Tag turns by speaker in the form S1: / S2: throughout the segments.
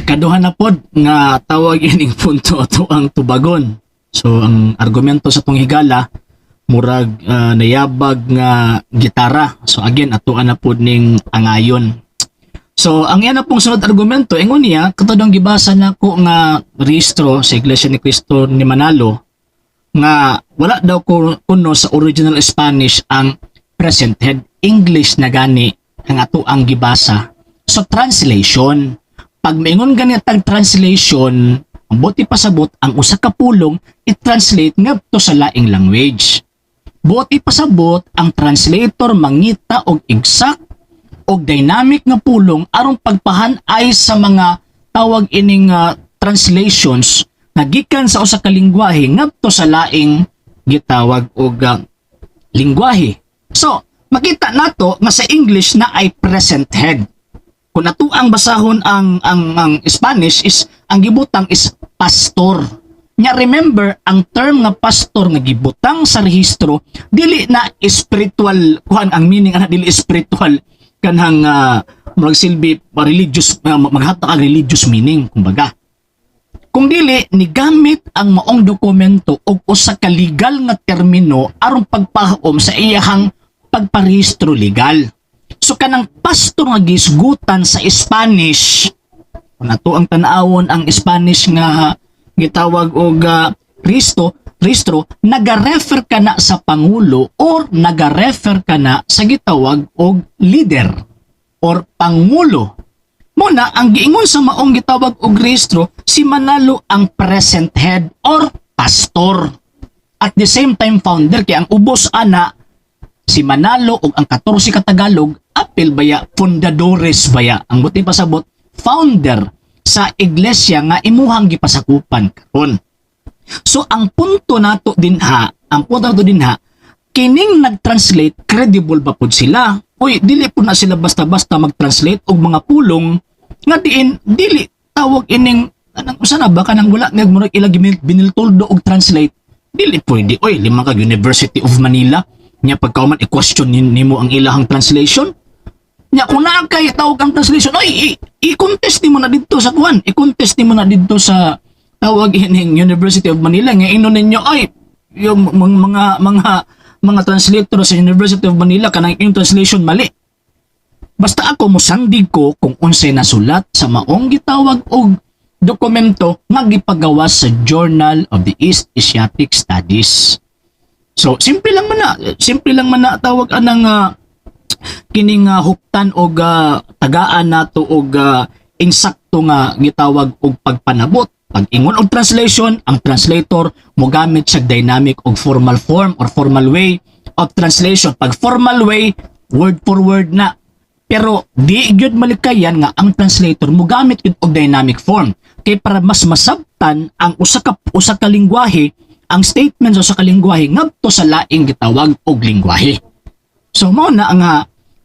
S1: Ikaduha na pod nga tawag ining punto ato ang tubagon. So ang argumento sa tong higala murag nayabag nga gitara. So again, ato na pod ning angayon. So ang iya na pong sunod argumento, ingon niya katong gibasa nako nga rehistro sa Iglesia ni Cristo ni Manalo nga wala daw ko kuno sa original Spanish ang present head. English na gani ang ato ang gibasa. So translation, pag maingon gani tag translation, ang buot ipasabot, ang usa ka pulong i-translate ngadto sa laing language. Buot ipasabot, ang translator mangita og exact og dynamic nga pulong aron pagpahan-ay sa mga tawag ining translations nga gikan sa usa ka lingwahe ngadto sa laing gitawag og lingwahe. So, makita nato nga sa English na ay present head. Kung ato ang basahon ang Spanish is ang gibutang is pastor. Nya remember, ang term nga pastor nga gibutang sa rehistro dili na spiritual kuan ang meaning ana, dili spiritual kanang murag silbi pa religious, maghatag ang religious meaning kumbaga. Kung dili nigamit ang maong dokumento og usa ka legal nga termino aron pagpahaom sa iyahang pagparehistro legal. So kanang pastor nga gisgutan sa Spanish, kung ato ang tan-awon ang Spanish nga gitawag og rehistro, naga-refer ka na sa pangulo or naga-refer ka na sa gitawag og leader or pangulo. Muna, ang giingon sa maong gitawag og rehistro, si Manalo ang present head or pastor. At the same time founder, kay ang ubos ana si Manalo ug ang 14 ka Tagalog apil baya fundadores baya. Ang buot pasabot, founder sa iglesia nga imuhang gipasakupan karon. So ang punto nato dinha, ang punto nato dinha, kining nag-translate, credible ba pud sila? Uy, dili po na sila basta-basta mag-translate og mga pulong nga diin dili tawag ining anang usa na ba kanang wala nga murag ila biniltuldo og translate. Dili pwede oy, lima ka University of Manila nya pagkauman i-question nimo ang ilahang translation. Nya kung naa kay tawag ang translation, oy, i-contest nimo na didto sa kuan, i-contest nimo na didto sa tawag ining University of Manila nga ingnon ninyo ay yung mga translator sa University of Manila, kanang yung translation mali. Basta ako musandig ko kung unsay nasulat sa maong gitawag og dokumento nga gipagawas sa Journal of the East Asiatic Studies. So simple lang man na, simple lang man na tawag anang kining huptan og tagaan nato og insakto nga gitawag og pagpanabot. Pag ingon og translation, ang translator mogamit siya dynamic og formal form or formal way of translation. Pag formal way, word for word na. Pero di gyud malikayan nga ang translator mogamit gyud og dynamic form kay para mas masabtan ang usa ka lingwahe, ang statement sa usa ka lingwahe ngadto sa laing gitawag og lingwahe. So mao na nga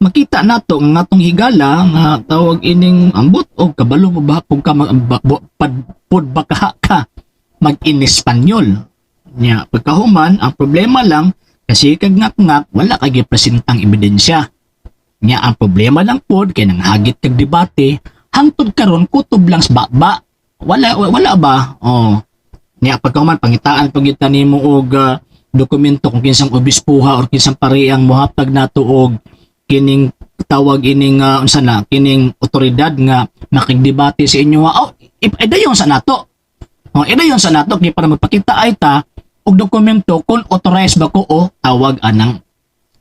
S1: makita nato nga atong higala nga tawag ining ambot og kabalo mo ba kung ka mag, ba, pad, pud ba ka mag-in-Espanyol. Nya pagkahuman, ang problema lang kasi kag ngak-ngak wala kay gipresentang ebidensya. Nya ang problema lang pod kay nanghagit kag debate hangtod karon kutob lang sa baba. Wala wala ba? Oh. Nya pagkahuman pangitaan pag kita nimo og dokumento kung kinsang obispuha or kinsang pari ang mohatag nato og kining tawag ining unsa na kining otoridad nga makigdebate sa inyo. Oh, idayon sa nato. Oh, idayon sa nato kay para magpakita ay ta og dokumento kung authorized ba ko o tawag anang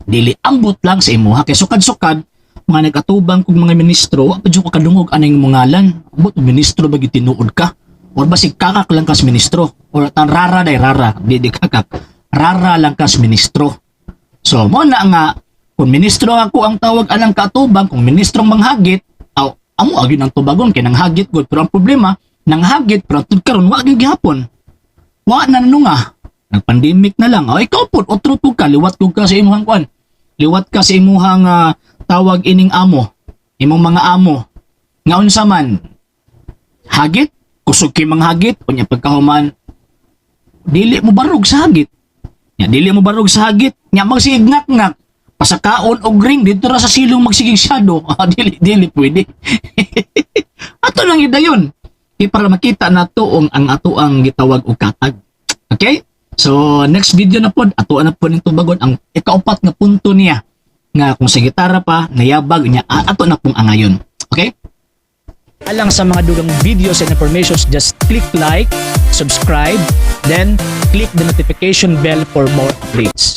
S1: dili. Ambot lang sa imuha kay sukad-sukad mga nag-atubang kog mga ministro, wa pa jud ko kadungog aning ngalan. Ambot ministro ba gyud tinuod ka or basig kakak lang kas ministro or tan rara day rara di di kakak, rara lang kas ministro. So mo na nga kung ministro ako ang tawag anang kaatubang, kung ministrong manghagit, aw amo gyud ang tubagon kay nanghagit gud. Pero ang problema, nanghagit pero tud karon wa gyud gihapon, wa na nunga, nagpandemic na lang. Oh, ikaw pod otro pud ka, liwat kog ka sa imuhang kuan, liwat ka sa imuhang tawag ining amo, imong mga amo nga unsa man hagit, kusog kay manghagit. Unya pagkahuman dili mo barog sa hagit. Nya dili mo barog sa hagit, nya magsigig ngak-ngak pasakaon og ring dito ra sa silong magsigig shadow. Ah, dili dili pwede. Ato lang idayon. Kay para makita nato ang ato ang gitawag og katag. Okay? So next video na pod, ato na pod ning tubagon ang ikaupat nga punto niya nga kung sa gitara pa nayabag niya, ato na pong angayon. Okay? Alang sa mga dugang videos and informations, just click like, subscribe, then click the notification bell for more updates.